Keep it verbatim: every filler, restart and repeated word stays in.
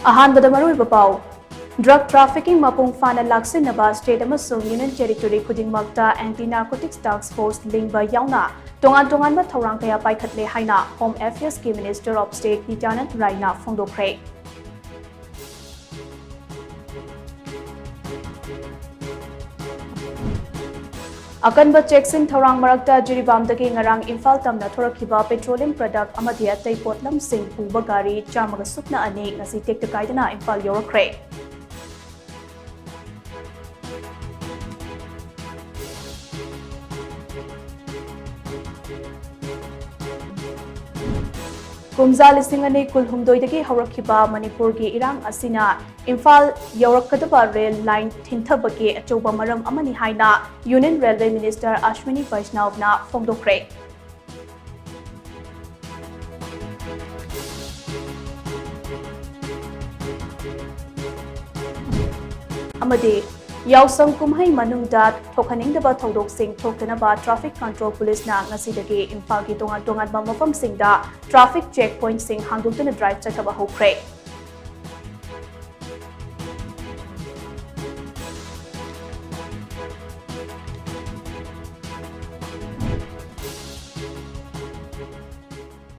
ꯑꯍꯥꯟꯕꯗ ꯃꯔꯨꯑꯣꯏꯕ ꯄꯥꯎ꯫ Drug trafficking ꯃꯄꯨꯡ ꯐꯥꯅ ꯂꯥꯛꯁꯤꯟꯅꯕ state ꯑꯃꯁꯨꯡ union territory ꯈꯨꯗꯤꯡꯃꯛꯇ anti narcotics task force ꯂꯤꯡꯕ ꯌꯥꯎꯅ ꯇꯣꯉꯥꯟ ꯇꯣꯉꯥꯟꯕ ꯊꯧꯔꯥꯡ ꯀꯌꯥ ꯄꯥꯏꯈꯠꯂꯦ ꯍꯥꯏꯅ Home Affairs ꯀꯤ Minister of State ꯅꯤꯇ꯭ꯌꯥꯅꯟꯗ ꯔꯥꯏꯅ ꯐꯣꯡꯗꯣꯛꯈ꯭ꯔꯦ꯫ ꯑꯀꯟꯕ ꯆꯦꯛꯁꯤꯟ ꯊꯧꯔꯥꯡ ꯃꯔꯛꯇ ꯖꯤꯔꯤꯕꯥꯝꯗꯒꯤ ꯉꯔꯥꯡ ꯏꯝꯐꯥꯜ ꯇꯝꯅ ꯊꯣꯔꯛꯈꯤꯕ petroleum product ꯑꯃꯗꯤ ꯑꯇꯩ ꯄꯣꯠꯂꯝꯁꯤꯡ ꯄꯨꯕ ꯒꯥꯔꯤ ꯆꯥꯝꯃꯒ ꯁꯨꯞꯅ ꯑꯅꯤ ꯉꯁꯤ ꯇꯦꯛꯇ ꯀꯥꯏꯗꯅ ꯏꯝꯐꯥꯜ ꯌꯧꯔꯛꯈ꯭ꯔꯦ꯫ ꯀꯨꯝꯖꯥ ꯂꯤꯁꯤꯡ ꯑꯅꯤ ꯀꯨꯟꯍꯨꯝꯗꯣꯏꯗꯒꯤ ꯍꯧꯔꯛꯈꯤꯕ ꯃꯅꯤꯄꯨꯔꯒꯤ ꯏꯔꯥꯡ ꯑꯁꯤꯅ ꯏꯝꯐꯥꯜ ꯌꯧꯔꯛꯀꯗꯕ ꯔꯦꯜ ꯂꯥꯏꯟ ꯊꯤꯟꯊꯕꯒꯤ ꯑꯆꯧꯕ ꯃꯔꯝ ꯑꯃꯅꯤ ꯍꯥꯏꯅ Union Railway Minister ꯑꯁ꯭ꯋꯤꯅꯤ ꯕꯩꯁꯅꯥꯕꯅ ꯐꯣꯡꯗꯣꯛꯈ꯭ꯔꯦ꯫ ꯑꯃꯗꯤ ꯌꯥꯎꯁꯪ ꯀꯨꯝꯍꯩ ꯃꯅꯨꯡꯗ ꯊꯣꯛꯍꯟꯅꯤꯡꯗꯕ ꯊꯧꯗꯣꯛꯁꯤꯡ ꯊꯣꯛꯇꯅꯕ traffic control police ꯅ ꯉꯁꯤꯗꯒꯤ ꯏꯝꯐꯥꯜꯒꯤ ꯇꯣꯉꯥꯟ ꯇꯣꯉꯥꯟꯕ ꯃꯐꯝꯁꯤꯡꯗ traffic check point ꯁꯤꯡ ꯍꯥꯡꯗꯣꯛꯇꯨꯅ drive ꯆꯠꯊꯕ ꯍꯧꯈ꯭ꯔꯦ꯫